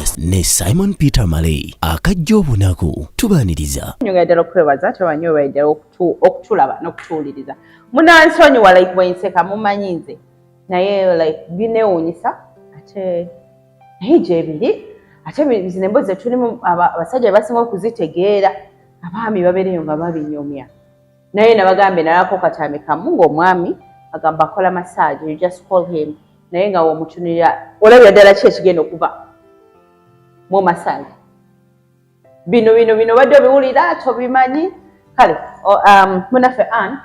Podcast ne Simon Peter Maley akajja obunaku tubaaniriza. Nyongera ddala okwebaza tebanyoba ddala okutulaba n'okutuwuliriza. Munansonyiwa like bwenseka mumanyi nze naye like binewuunyisa ate naye gyebiri ate zino emboozi zetulimu abasajja basinga okuzitegeera, abaami babeereyo nga babinyumya. Naye nabagambe nalako katambi kamu ng'omwami agamba akola massage, you just call him, naye nga womutunulira olabira ddala ki ekigenda okuva mu massage. Bino bino bino badde obiwulira tobimanyi. Kale munaffe Ann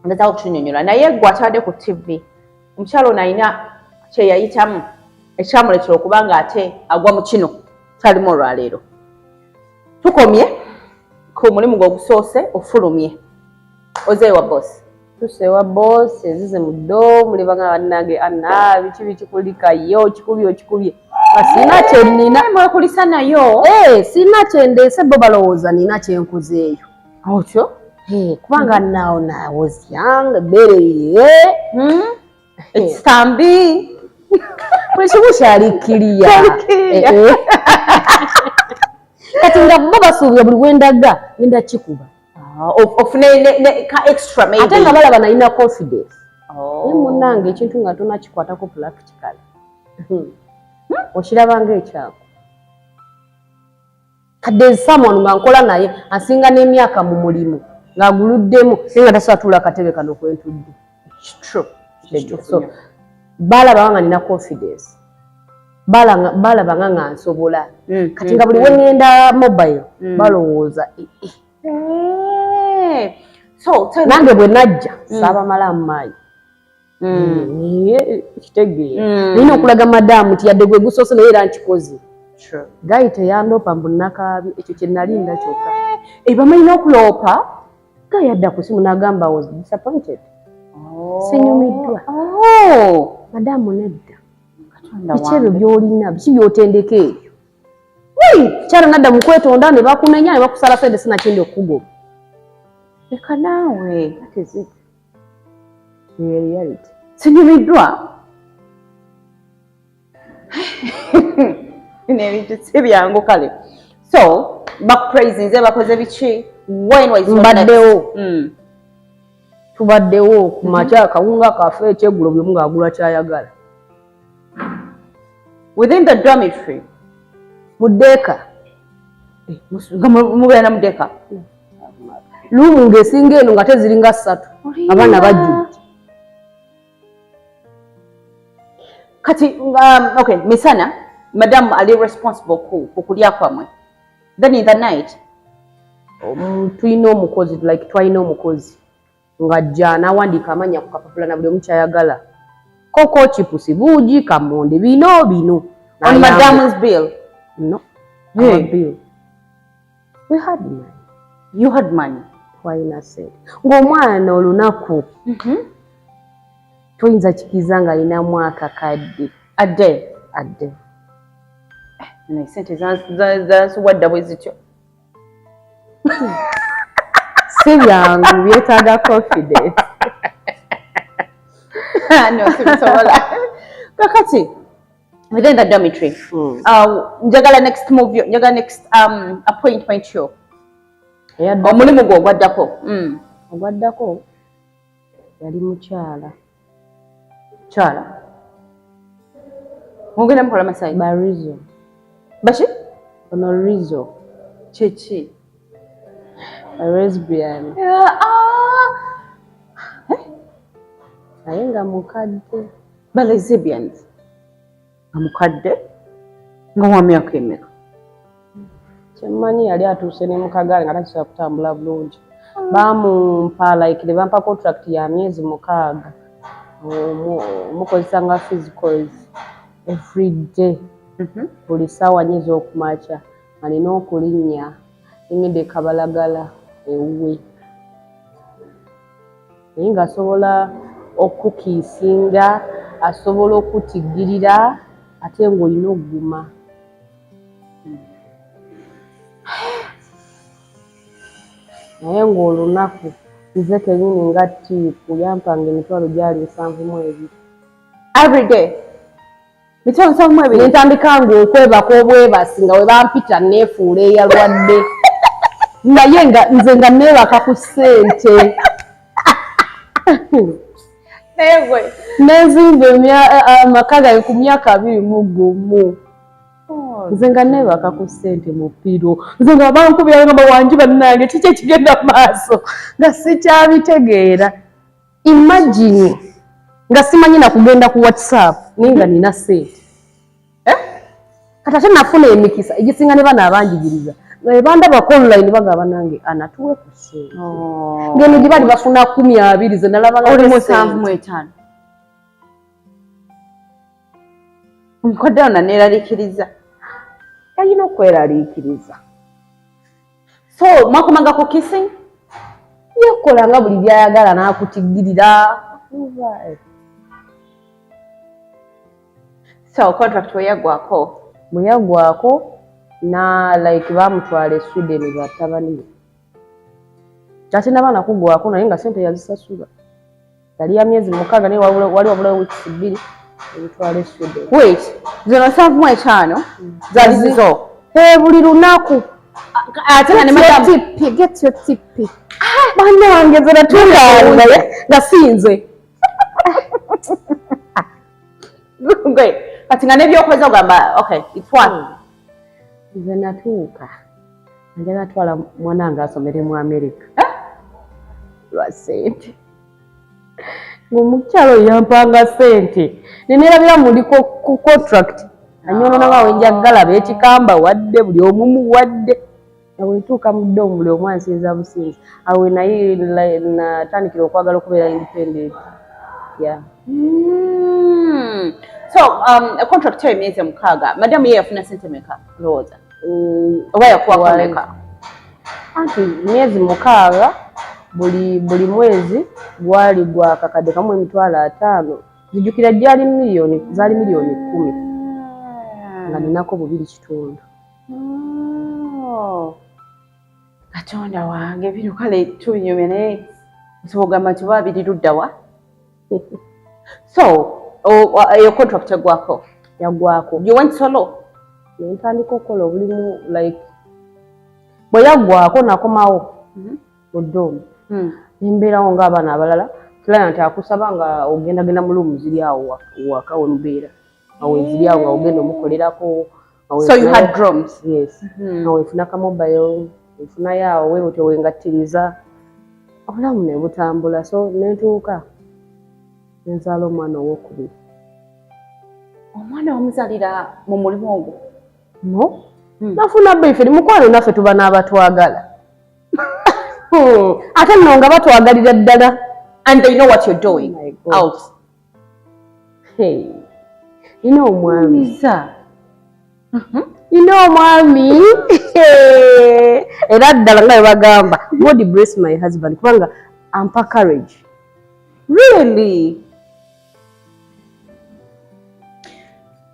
ngezaako okutunyonyola, naye gwe atabadde ku TV, omukyalo ono alina kyeyayitamu ekyamuleetera okuba nga ate agwa mu kino kyalimu olwaleero. Tukomye ku mulimu gwe ogusoose, ofulumye ozeewa wa boss. Tusewa boss ezize mu ddo mulibanga bannange Anna biki biki kulikayo kikubye okikubye nga sirina kye nnina. Mwekulisa nayo. Sirina kyendeese, bo balowooza nina kyenkozeeyo. Otyo. Kubanga now I was young, ebbeere ekisambi buli kimu kyali kiriya. Kyali kiriya. Kati nga bo basuubira buli wendaga ngenda kikuba. Ofune ka extra maybe. Ate nga balaba nalina confidence. Naye munnange ekintu nga tonakikwatako practically, okiraba ng'ekyako. Kadde someone nga nkola naye asinga n'emyaka mu mulimu ng'aguluddemu, naye nga tasobola tuula akatebe kano kwentudde. True. So balaba nga nina confidence, balaba nga nsobola. Kati nga buli wengenda mobile balowooza eh, eh. So tell me- Nange bwe najja saabamalamu maanyi. Naye kitegeera nina okulaga madaamu nti yadde gwe gusoose naye era nkikoze. Guy teyandoopa mbu nakaabye, ekyo kye nalinda kyokka. Bamanyi n'okuloopa. Guy yadda ku simu n'agamba, "Was disappointed, sinyumiddwa." Madaamu nedda. Katonda Biki ebyo wange. by'olina, biki by'otendeka ebyo? Kyala nadda mu kwetonda ne bakunenya ne bakusala sente sinakindi okukugoba. Leka naawe. That is it. The reality. Sinyumiddwa. Bino ebintu si byangu. Kale so bakupraisinze, bakoze biki? When was your Mbaddewo. next? Tubaddewo ku makya akawunga kafe, ekyeggulo buli omu ng'agula kyayagala. Within the dormitory? Mu ddeeka. Nga mubeera na mudeka? Room ng'esinga eno nga teziringa ssatu, abaana bajjudde. Kati okay, misana madam ali responsible ku kulya kwammwe, then in the night? Tulina omukozi, like twalina omukozi ng'ajja n'awandiika amannya ku kapapula na buli omu kyayagala, koko, chipusi, buugi, kamonde, bino bino. On N'ayamba. Madam's bill? No. Hey. Our bill. We had money. You had money? Twalina sente ng'omwana olunaku toyinza kikiriza ng'alinamu akakadde. A day? Adde. Naye sente zansuwadda bwe zityo. Si byangu, byetaaga confidence. No, sibisobola. Kakati within the dormitory, njagala next move yo, njagala next appointment yo. Omulimu gwo ogwaddako. Ogwaddako yali mukyala. Kyala mugenda mukola massage? Barizo. Baki? Ono Rizo. Kyeki? A lesbian. Ah. Naye nga mukadde. Ba lesbians nga mukadde, nga wa myaka emeka? Kyemmanyi yali atuuse ne mukagaali nga takisobola kutambula bulungi. Bamumpa like ne bampa contract ya myezi 6, omukozesa nga physicals every day. Buli ssaawa 4 ez'okumakya nga nina okulinnya nengenda ekabalagala ewuwe, naye ng'asobola okukiisinga, asobola okutiggirira, ate ng'olina okuguma. Naye ng'olunaku nze kenyini nga tip yampanga emitwalo gyali 72. Every day? Mitwalo 72. Nentandika nga okwebaka obwebasi, nga we bampita neefuula eyalwadde, naye nga nze nga neebaka ku ssente. Naye gwe. Nenzimba amaka gange ku myaka 21. Nze nga neebaka ku ssente mu pillow, nze nga bankubira ngamba, "Wangi bannange, kiki ekigenda mu maaso?" Nga sikyabitegeera. Imagine nga simanyi nakugenda ku WhatsApp, naye nga nina ssente. Kati ate nafuna emikisa egisinga ne bano abanjigiriza, nga bwe bandabako online bagamba, "Nange anatuwe ku ssente." Ngeno gye bali bafuna 20, ze nalabanga. Oli 75, omukodde ono neeraliikiriza. Yalina okweraliikiriza. So mwakomanga ku kissing? Yekola nga buli byayagala n'akutigirira. So contract weyaggwako? Bwe yaggwako na like bamutwala e Sweden batabani be, ate nabaana kuggwako, naye nga sente yazisasula. Yali ya myezi 6, naye wali wabulawo weeks 2 ebitwala e Sweden. Wait, zino 75 zaali zizo? Buli lunaku. Ate nga ne madamu Get your TP, get your TP. Bannange, nze natuuka naye nga sinze. Gwe kati nga nebyokweza ogamba, "Okay, it's one." Nze natuuka njagala twala mwana wange asomere mu America lwa ssente, ng'omukyalo oyo yampanga ssente, neneerabira muli ku contract anyonoona nga wenjagala beekikamba wadde buli omu muwadde. Nga bwe ntuuka mu dorm, buli omu ansinza businzi. Awo naye natandikira okwagala okubeera independent, yeah. So contract eyo emyezi 6, madamu ye yafuna sente meka lowooza? Oba yakuwako meka? Anti myezi 6, buli mwezi gwali gwa kakadde kamu 50,000. Zijjukira gyali miliyoni, zaali miliyoni 10, nga ninako 2.5. Oh. Katonda wange, bino kale tubinyumya, naye osobola ogamba nti oba biri luddawa? So eyo contract egwako? Yaggwako. You went solo? Nentandika okukola obulimu. Like bwe yaggwako, nakomawo mu dorm, nembeerawo ng'abaana abalala. Client akusaba nga ogendagenda mu room ziri awo waka wemubeera, nga weziri awo, nga ogenda omukolerako. So you had rooms? Yes. Nga wenfuna ka mobile, nfunayo awo webutyo wengattiriza obulamu ne butambula. So nentuuka nenzaala omwana owokubiri. Omwana wamuzaalira mu mulimu ogwo? No. Nafuna boyfriend. Mukwano, naffe tuba n'abatwagala. Ate nno nga batwagalira ddala. And they know what you're doing? Oh my God. Out. Hey. Nina omwami. Miza. Nina omwami era ddala nga bwe bagamba, "God bless my husband," kubanga ampa courage. Really,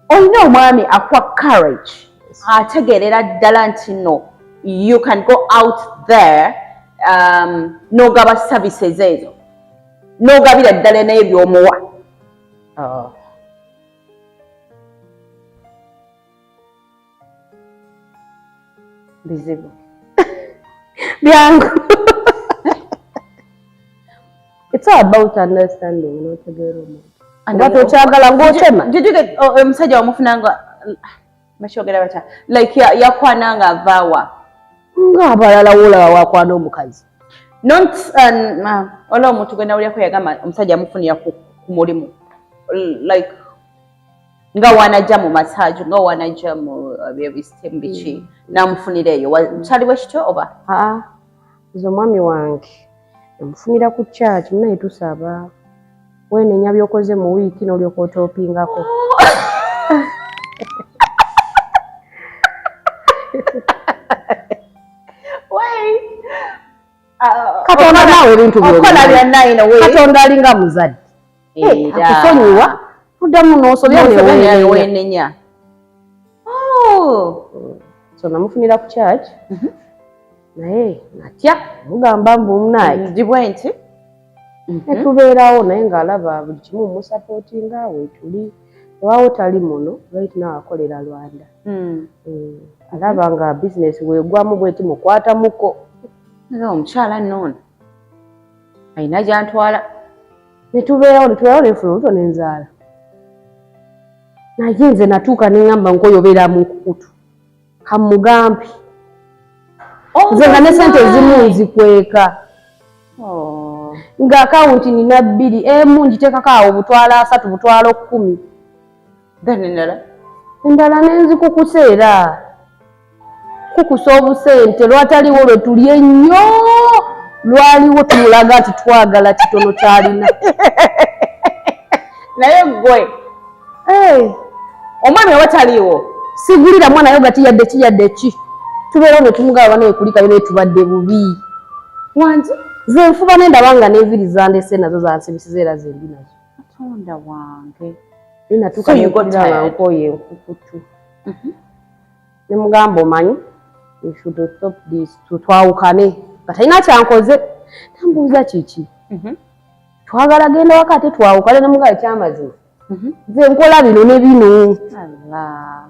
olina omwami akuwa courage, ategeerera ddala nti no, you can go out there, n'ogaba services ezo, n'ogabira ddala naye by'omuwa. Oh. Bizibu. Byangu. It's all about understanding, n'otegeera omuntu oba tokyagala ng'otema. Did you get, oh, omusajja wamufunanga, bakyogera batya, like yakwana nga avaawa? Ng'abalala woolaba wakwana omukazi. Not waliwo omuntu gwe nawulyako yagamba omusajja amufunira ku mulimu, like nga wanajja mu massage, nga wanajja mu byebisitemu biki, namufunira eyo. Kyali bwe kityo oba? Aa, nze omwami wange namufunira ku church. Munaye tusaba, weenenya by'okoze mu wiiki n'olyoka otoopingako. Wait. Katonda naawe ebintu okola by'obimanyi. Byonna in a way. Katonda alinga muzadde. Era. Akusonyiwa, tuddamu n'osobya N'osobya neweenenya. Neweenenya. Oh. So namufunira ku church, naye natya mugamba mbu munaye. Gibwe nti netubeerawo, naye ng'alaba buli kimu musupportinga, weetuli Waawo tali muno, right now akolera Rwanda. Alaba nga bizinesi weegwamu bweti mukwatamuko. Naye omukyala nno ono alina gyantwala. Netubeerawo nenfuna olubuto nenzaala, naye nze natuuka neŋŋamba nkoyobeera mu nkukutu kamugambe nze nga ne sente ezimu nzikweka. Oh. Nga akawunti nina bbiri, emu ngiteekako awo butwala 30, butwalo 10. Then endala? Endala nenzikukusa, era kukusa obusente lwataliwo lwe tuli ennyo, lwaliwo tumulaga nti twagala kitono kyalina. Naye gwe omwami oba taliiwo? Sigulira mwana yogati yadde ki yadde ki, tubeerawo ne tumugaba banaye kulikayo, naye tubadde bubi. Wangi? Nze nfuba nendaba nga n'enviiri zandese nazo zansibisiza era zembi nazo. Katonda wange! Naye natuuka So you got nempulira nga tired? nkooye enkukutu, ne mugamba, "Omanyi, we should stop this, twawukane," nga talina kyankoze. Nambuuza, "Kiki?" "Twagala genda waka ate twawukane." Ne mugamba, "Ekyamazima, nze nkola bino ne bino." Allah.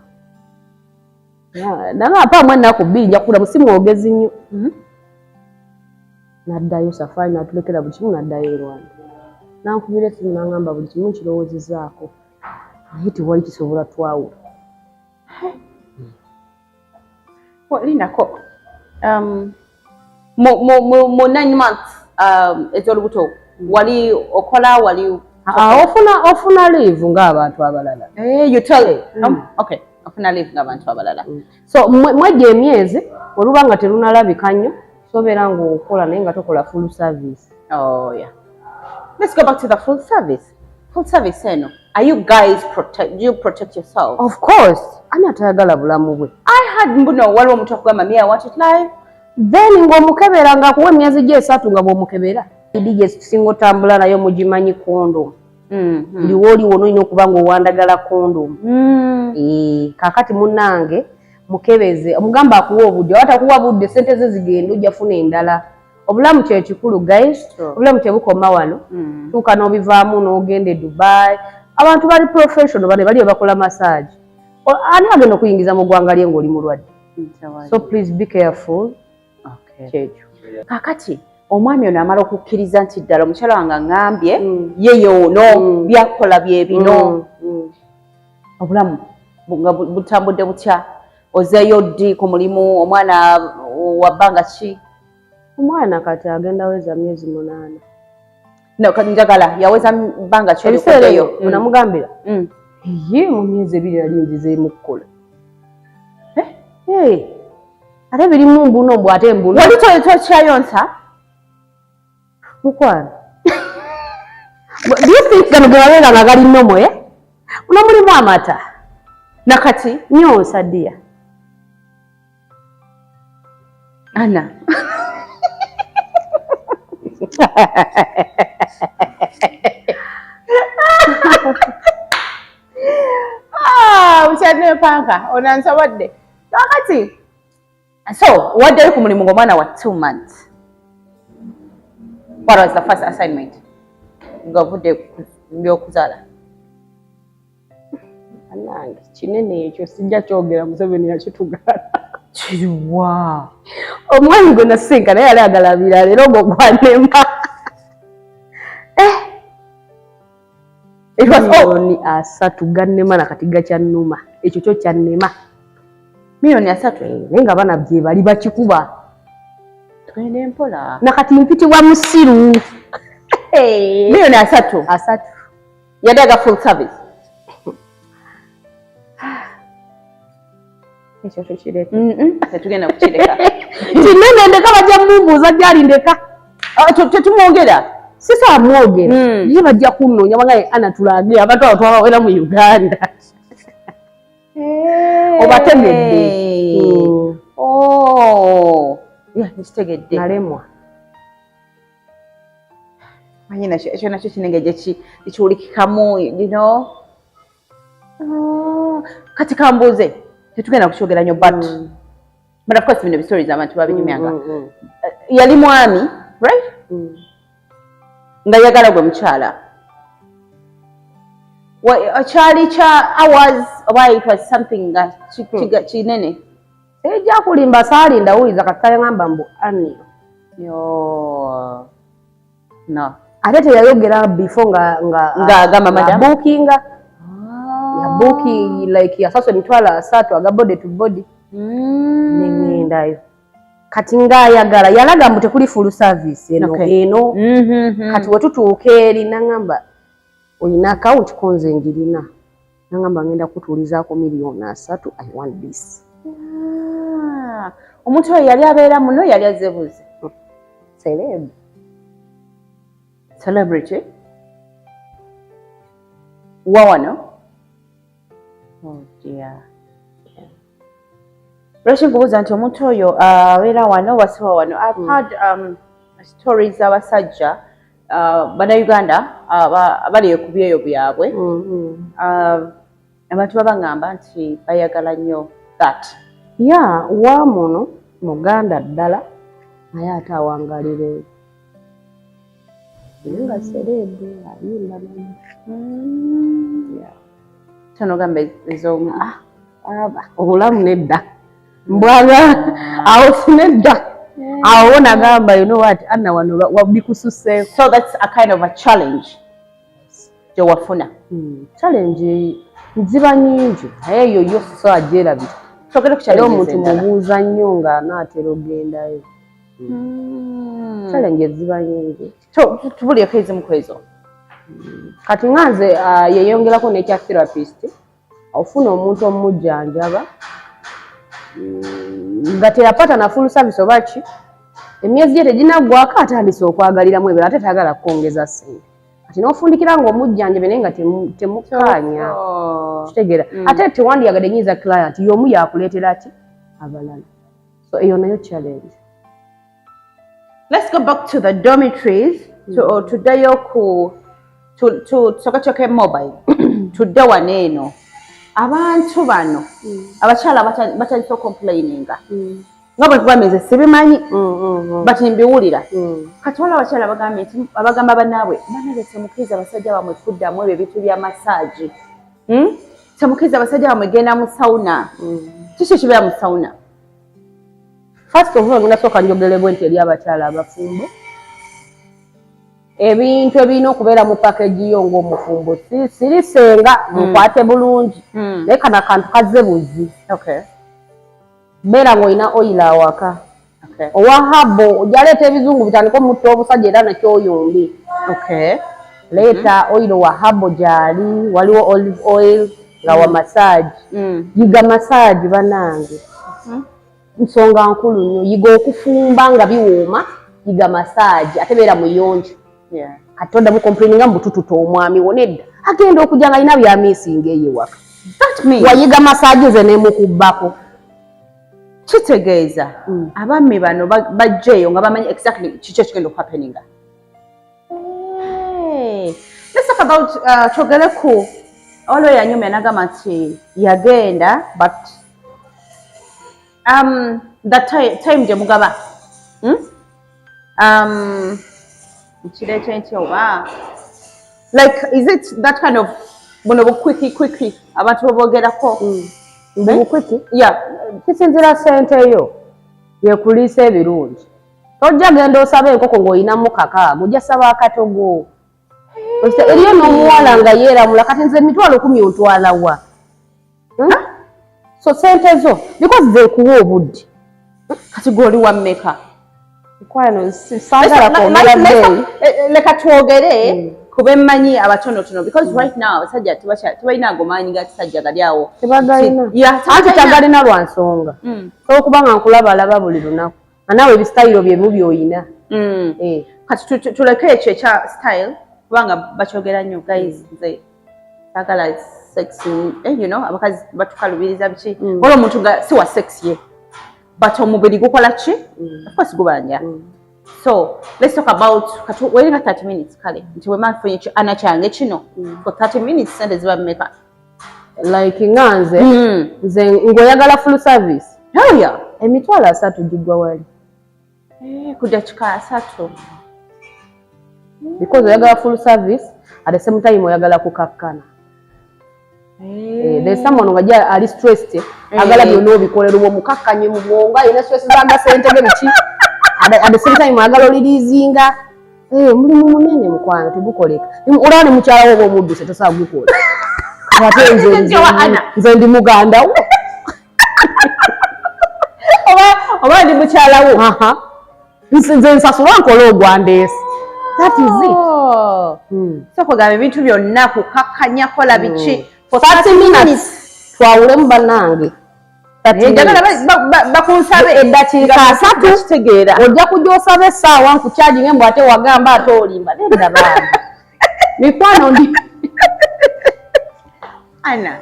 Nange mpaamu ennaku 2 nja kukulamu, si mwogezi nnyo. Naddayo safaari, natulekera buli kimu, naddayo e Rwanda. Nankubira esimu nangamba, "Buli kimu nkirowoozezaako, naye tewali kisobola twawula." Well, linako mu 9 months ez'olubuto wali okola, wali Ah, ofuna leave ng'abantu abalala. Eh, you tell okay, ofuna leave ng'abantu abalala. So mwejja emyezi oluba nga terunalabika nnyo, sobeera ng'okola naye nga tokola full service. Oh yeah, let's go back to the full service. Full service eno, are you guys protect, do you protect yourself? Of course, ani atayagala bulamu bwe? I had mbuno waliwo omuntu akugamba, "Me, I want it live." Then ng'omukebera ng'akuwa emyezi gye 3 nga bw'omukebera dj tusinga otambula nayo mugimanyi, condom. Buli wooli wona olina okuba ng'owandagala condom. Eh, kaakati munnange mukebeze, omugamba akuwa obudde oba takuwa budde, sente ze zigenda, ojja funa endala. Obulamu kyekikulu, guys. Obulamu tebukoma wano. Tuuka n'obivaamu n'ogenda e Dubai, abantu bali professional, bane bali bakola massage. Ani agenda okuyingiza mu ggwanga lye ng'oli mulwadde? So please be careful. Okay. Kyekyo. Kakati omwami ono amala okukkiriza nti ddala omukyala wange aŋŋambye ye yoono, byakola bye bino, obulamu nga butambudde butya? Ozeeyo ddi ku mulimu? Omwana wa bbanga ki? Omwana kati agenda weza myezi 8. No, kati njagala yaweza bbanga ki Ebiseera ebyo olikozeeyo? Onamugambira ye mu myezi 2 nali nzizeemu kukola. Eh, ate birimu mbuno mbw ate mbuno. Wali tokyayonsa? Mukwano, do you think gano ge babeera nga gali normal, eh? Muno mulimu amata. Nakati? Nyonsa, dear. Ana. Ah, ukyanepanka onansobodde. Kakati so waddayo ku mulimu ng'omwana wa 2 months. What was the first assignment ng'ovudde ku byokuzaala? Anange kinene ekyo sijja kyogera, Museveni yakitugaana. Kiwa? Omwami gwe nasinka naye yali agala birala, era ogwo gwanema. It was, oh, 30 million gannema, nakati gakyannuma, ekyo kyo kyannema. 30 million? Eh, naye nga baana bye bali bakikuba. Tugende mpola. Nakati mpitibwa musiru. 30 million? 30. Yadde aga full service? Ekyo tukireka. Tetugenda kukireka. Kinene, ndeka, bajja mumbuuza gyali, ndeka. Ah, tetumwogera. Sisobola mwogera. Ye bajja kunnoonya bangaye, ana tulage abantu abo twabawera mu Uganda. Obategedde? Oh. Yeah, nkitegedde. Nalemwa. Manyi nakyo ekyo nakyo kinenge gye kiwulikikamu, you know. Oh, kati kambuuze, tetugenda kukyogera nnyo, but of course bino bistories abantu babinyumyanga. Yali mwami, right? Nga yagala gwe mukyala. Kyali kya hours oba it was something nga kinene? Ejja kulimba, saalinda wuliza kasita yaŋŋamba mbu Anio. Yo, no. Ate teyayogera before nga Ng'agamba madam? Bookinga ya booking, like yasasula 300,000 aga body to body. Neŋŋendayo kati ng'ayagala yalaga mbu tekuli full service eno. Eno kati wetutuuka eri naŋŋamba, "Olina akawunti?" Ko nze njirina. Naŋŋamba, "Ngenda kutuulizaako 30 million, I want this." Ah, omuntu oyo yali abeera muno, yali azze buzi? Celeb. Celebrity wa wano? Oh dear, lwaki nkubuuza nti omuntu oyo abeera wano wasiba wano? I've had stories z'abasajja bannayuganda abali ku byeyo byabwe. Abantu babaŋŋamba nti bayagala nnyo that. Ya wa muno, muganda ddala, naye ate awangalira eyo, naye nga celeb, ayimba naye. Tonogamba ezo. Aba obulamu nedda, mbwaga awo sinedda awo nagamba, "You know what, Anna, wano bikususeeko." So that's a kind of a challenge gye wafuna? Challenge ziba nyingi, naye eyo yo sisobola gyerabira. Twogere ku Era challenges omuntu endala. Mubuuza nnyo nga anaatera ogendayo. Challenge ziba nyingi. Tubulyeko ezimu ku ezo. Kati nga nze yeyongerako n'ekya therapist, ofuna omuntu omujjanjaba nga teyapata na full service oba ki, emyezi gye teginaggwako, atandise okwagaliramu ebyo, ate tayagala kwongeza ssente. Kati n'ofundikira ng'omujjanjabe naye nga temukkaanya. Kitegeera? Ate tewandiyagadde nyiza client y'omu yakuleetera ki abalala, so eyo nayo challenge. Let's go back to the dormitories. Tuddeyo ku tusooke tuyoke mobile, tudde wano eno. Abantu bano abakyala batandise ocomplaininga, nga bwe tugambye nze sibimanyi, but mbiwulira. Kati waliwo abakyala bagambye nti abagamba bannaabwe, "Bannaabwe, temukkiriza abasajja bamwe kuddamu ebyo ebintu bya massage. Temukkiriza abasajja bamwe genda mu sauna." Kiki ekibeera mu sauna? First of all, ngenda sooka njogere bwe nti eri abakyala abafumbo, ebintu ebirina okubeera mu package yo ng'omufumbo, siri senga mukwate bulungi, naye kano akantu kazze buzi. Beera ng'olina oil awaka owa herbal, ojja leeta ebizungu bitandika omutta obusajja era nakyoyombi. Leeta oil wa herbal gyali, waliwo olive oil nga wa massage. Yiga massage banange, nsonga nkulu nnyo. Yiga okufumba nga biwooma, yiga massage, ate beera muyonjo. Kati toddamu complaininga mbu tututa omwami wo, nedda, agenda okujja nga alina byamisinga eyo ewaka. That means Wayiga massage ze nemukubbako. Kitegeeza abaami bano bajja eyo nga bamanyi exactly kiki ekigenda okuhappeninga. Hey. Let's talk about twogere ku waliwo yanyumya nagamba nti yagenda, but the time gye mugaba, Nkireete ntya oba like is it that kind of buno bu quickie quickie abantu bebogerako? Mbu quickie? Yeah. Kisinzira ssente yo yekuliisa ebirungi. Tojja genda osaba enkoko ng'olinamu kakaaga, ojja saba akatogo. Eriyo n'omuwala nga yeeramula, kati nze 100,000 ontwala wa? Hmm? So sente zo because zekuwa obudde. Kati gwoli wa mmeka? Mukwano, saagala kwogera bbeeyi. Leka twogere ku bemmanyi abatonotono, because right now abasajja tebalina ago maanyi ga kisajja gali awo. Tebagalina. Yeah, anti tebagalina. Tagalina lwa nsonga olwokuba nga nkulabalaba buli lunaku, nga naawe ebisitayiro byemu by'oyina. Eh. Kati tuleke ekyo ekya style, kubanga bakyogera nnyo. Guys, nze saagala sex, abakazi batukalubiriza biki. Waliwo omuntu nga si wa sex ye, but omubiri gukola ki? Of course gubanja. So let's talk about kati weeringa 30 minutes, kale nti wema nfunye ana kyange kino for 30 minutes, sente ziba mmeka? Like nga nze, nze ng'oyagala full service, Oh, yeah. 300,000 gigwa wali. Eh, ku dakika 30? Because oyagala full service, at the same time oyagala kukakkana. There's someone nga ali stressed, agala byonna obikolera omukakkanye mu bwongo, alina stress z'amasente ge biki, at the same time agala oliriizinga. Mulimu munene mukwano, tegukoleka. Olaba ne mukyala wo oba omudduse tosobola gukola. Ate nze ndi muganda wo oba ndi mukyala wo, nze nsasula nkola ogwandeese. That is it. So kugamba ebintu byonna kukakkanya, kola biki for 30 minutes, twawulemu bannange. Njagala bakunsabe eddakiika 30. Kitegeera. Ojja kujja osaba essaawa nkucharginge mbu ate wagamba ate olimba. Nedda bambi, mikwano ndi Ana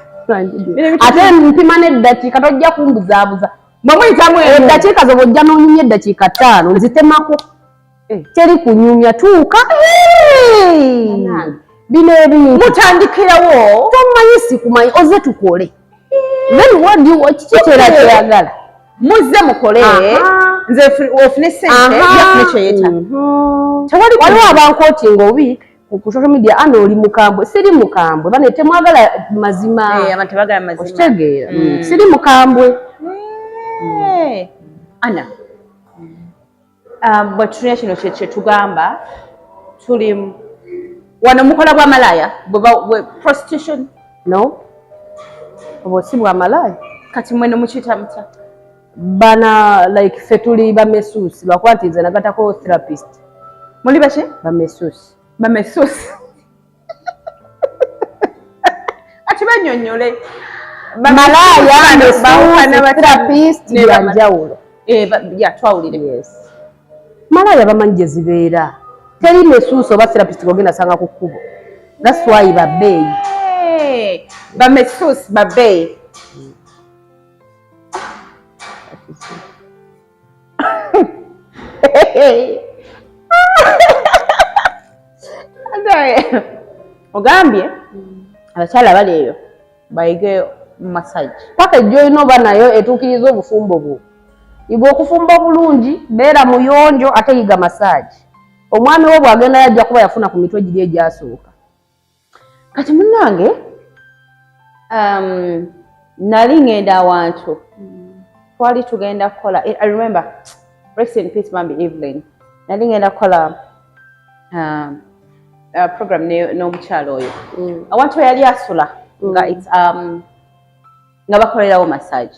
ate mpima n'eddakiika, tojja kumbuzaabuza. Bwemuyitamu. Eddakiika zo bw'ojja n'onyumya eddakiika 5 nzitemako. Teri kunyumya, tuuka bino ebintu. Mutandikirawo. Tomanyi, sikumanyi, oze tukole, then what do you kiki kyera kyeyagala? Muzze mukole. Nze ofune sente, yafune kyeyeta. Tewali. Waliwo abanquotinga obi ku social media, ana oli mukambwe. Siri mukambwe bane, temwagala mazima. Abantu tebagala mazima. Okitegeera? Siri mukambwe. Ana, bwe tulina kino kye tugamba, tuli wano mukola bwa malaya, prostitution? No, obwo si bwa malaya. Kati mweno mukiyita mutya? Bana like ffe tuli bamasseuse, lwakuba nti nze nagatako therapist. Muli baki? Bamasseuse. Bamasseuse. Ati banyonyole. Malaya, masseuse, therapist byanjawulo. Ya, twawulire. Yes, malaya bamanyi gye zibeera. Teri masseuse oba therapist gogenda sanga ku kkubo. That's why babbeeyi. Bamasseuse babbeeyi. Ogambye abakyala bali eyo bayige massage. Paka gyolina oba nayo etuukiriza obufumbo bwo. Yiga okufumba obulungi, beera muyonjo, ate yiga massage. Omwami wo bw'agenda yajja kuba yafuna ku mitwe giri egyasooka. Kati munnange, nali ngenda awantu, twali tugenda kukola, I remember, rest in peace bambi Evelyn, nali ngenda kukola program n'omukyalo oyo. Awantu we yali asula nga it's nga bakolerawo massage.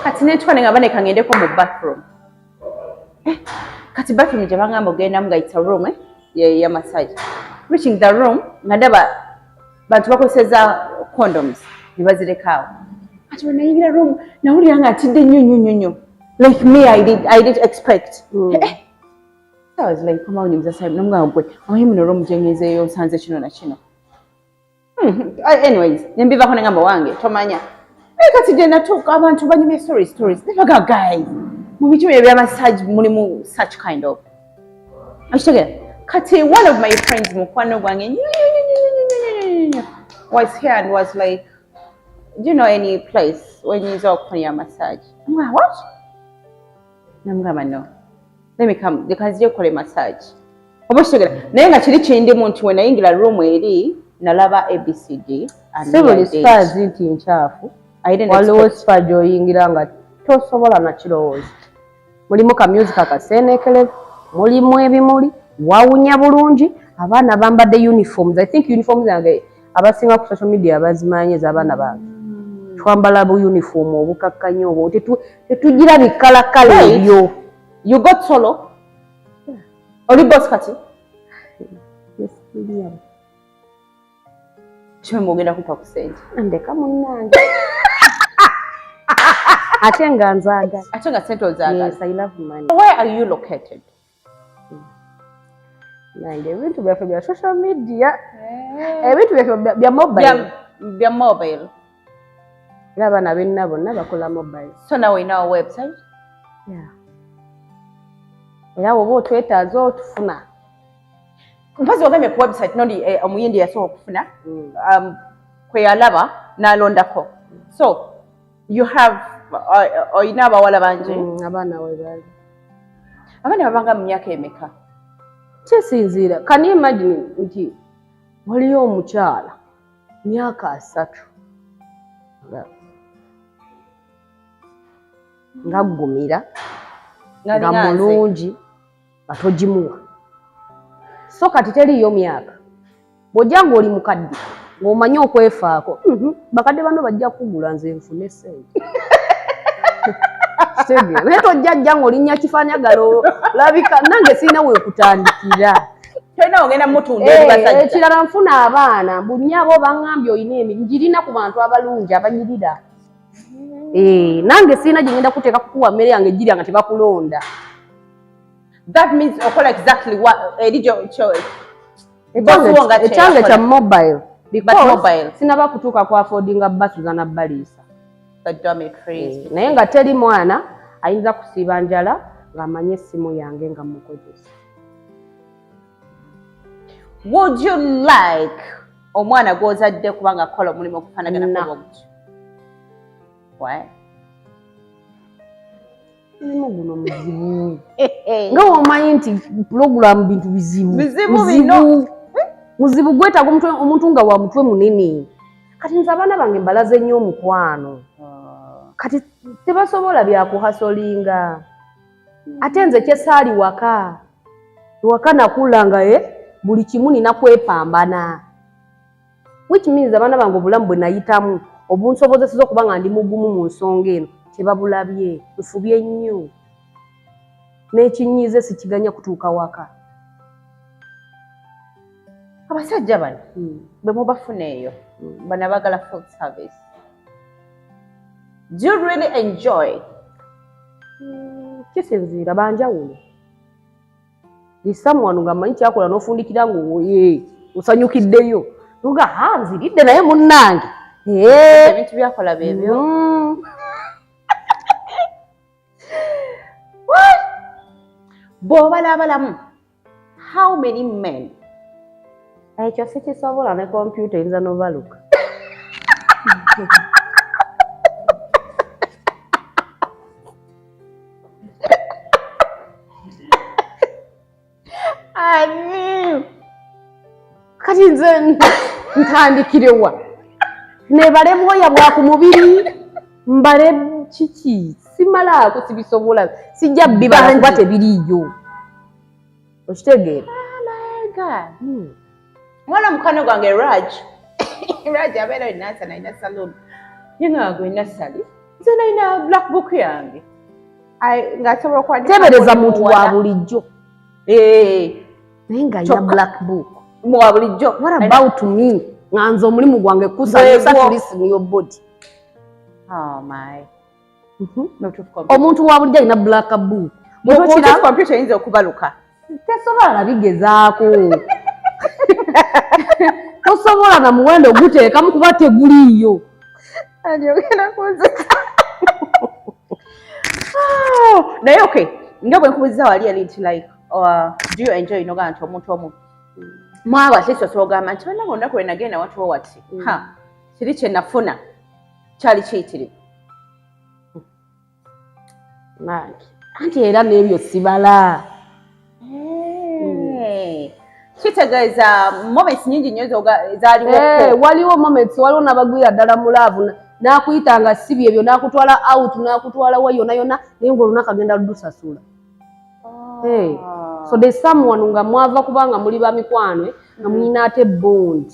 Kati netwane nga baneka ngendeko mu bathroom. Kati bathroom gye bangamba ogendamu nga it's a room, ya massage. Reaching the room, nga ndaba bantu bakozesa condoms ne bazireka awo. Kati bwe nayingira room, nawulira nga ntidde nnyo nnyo nnyo nnyo. Like me, I did expect. I was like, koma unyumiza Simon, namugamba gwe omanyi muno room gye ngenzeeyo nsanze kino na kino. Anyways, nembivako nengamba wange tomanya. Naye kati gye natuuka, abantu banyumya stories stories. Nebaga guys, mu bintu ebyo ebya massage mulimu such kind of. Okitegeera? Kati one of my friends, mukwano gwange nnyo nnyo nnyo nnyo nnyo nnyo nnyo nnyo, was here and was like, do you know any place when nyinza okufunira massage? I'm like, what? Namugamba no. Let me come, leka nzije kukole massage. Oba okitegeera? Naye nga kiri kindimu nti we nayingira room eri nalaba ABCD and Si buli me I did. spas nti nkyafu. I didn't Waliwo expect. spa gy'oyingira nga tosobola nakirowooza. Mulimu ka music akaseeneekerevu, mulimu ebimuli, wawunya bulungi, abaana bambadde uniforms. I think uniforms yange abasinga ku social media bazimanyi, ez'abaana bange. Twambala bu uniform obukakkanye obwo, tetugira bikalakala Wait. ebyo. You got solo? Oli boss kati? Yes, William. Kiwe ogenda kumpa ku ssente. Ndeka munnange, ate nga nzaagala. Ate nga ssente ozaagala. Yes, I love money. Where are you located? Nange ebintu byaffe bya social media, ebintu byaffe bya mobile. Bya mobile. Era abaana benna bonna bakola mobile. So now we know our website. Yeah. Era woba otwetaaza otufuna. Mpazi wagambye ku website nondi omuyindi yasooka okufuna kwe yalaba n'alondako. So you have oyina abawala bangi? Abaana we bali. Abaana babanga mu myaka emeka? Kisinziira. Can you imagine nti waliyo omukyala Myaka 30 nga ggumira nga mulungi nga togimuwa. So kati teriiyo myaka, bw'ojja ng'oli mukadde ng'omanyi okwefaako, bakadde bano bajja kugula nze nfune ssente. Naye tojja jja ng'olinnya kifaanagalo olabika nange sirina weekutandikira. Tolina ogenda mutunda eri basajja. Ekirala nfuna abaana bunnyabo baŋŋambye olina emirimu ngirina ku bantu abalungi abanyirira. Nange sirina gye ngenda kuteeka kukuwa mmere yange girya nga tebakulonda. That means okola exactly what eri ekyange kya mobile because sinaba kutuuka ku affordinga basuza na baliisa. Naye nga teri mwana ayinza kusiiba njala ng'amanye essimu yange nga mukozesa. Would you like omwana gw'ozadde kubanga akola omulimu okufaanagana gutyo? Why? Mulimu guno muzibu. Nga womanyi nti pulogulaamu bintu bizibu. Bizibu bino. Muzibu gwetaaga omuntu nga wa mutwe munene. Kati nze abaana bange mbalaze nnyo omukwano. Kati tebasobola bya kuhasolinga. Ate nze kyesaali waka. Waka nakula nga buli kimu nina kwepambana. Which means abaana bange obulamu bwe nayitamu obunsobozeseza okuba nga ndi mugumu mu nsonga eno tebabulabye, nfubye nnyo. N'ekinyiize sikiganya kutuuka waka. Abasajja bano bwe mubafuna eyo bano abaagala full service, do you really enjoy? Kisinziira banjawulo. Someone nga mmanyi kyakola n'ofundikira nga osanyukiddeyo. Nga ha nziridde naye munnange. Ebintu byakola byebyo. Bw'obalabalamu how many men? Ekyo sikisobola ne kompyuta eyinza n'obaluka. Kati nze ntandikirewa nebale bwoya bwa ku mubiri mbale kiki simalaako sibisobola sijja bibala kuba tebiriiyo okitegeera. Mwana mukwano gwange Raj Raj abeera Nansana alina saloon ye nga gwe Nasali nze nalina black book yange ng'asobola okuwandika. Tebereza muntu wa bulijjo naye nga alina black book wa bulijjo. What about me nga nze omulimu gwange kusanyusa to listen your body. Oh my. Omuntu wa bulijjo alina black book. Kompyuta eyinza okubaluka. Tesobola nabigezaako. Tosobola na muwendo guteekamu kuba teguliiyo. Ogenda kunzita. Naye okay, nga bwe nkubuuziza wali eri nti like do you enjoy nogamba nti omuntu omu mwabo at least osobola ogamba nti bannange olunaku lwe nagenda watuwo wati ha kiri kye nafuna kyali kiyitirivu. Anti era n'ebyo sibala. Kitegeeza moments nyingi nnyo ezaaliwo. Waliwo moments, waliwo n'abagwira ddala mu love n'akuyita nga si byebyo n'akutwala out n'akutwala wa yonna yonna naye ng'olunaku agenda lusasula. So there's someone nga mwava kubanga muli ba mikwano nga mulina ate bond.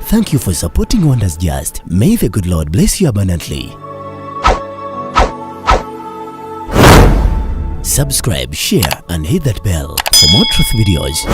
Thank you for supporting Wonders Just. May the good Lord bless you abundantly. Subscribe, share, and hit that bell for more truth videos.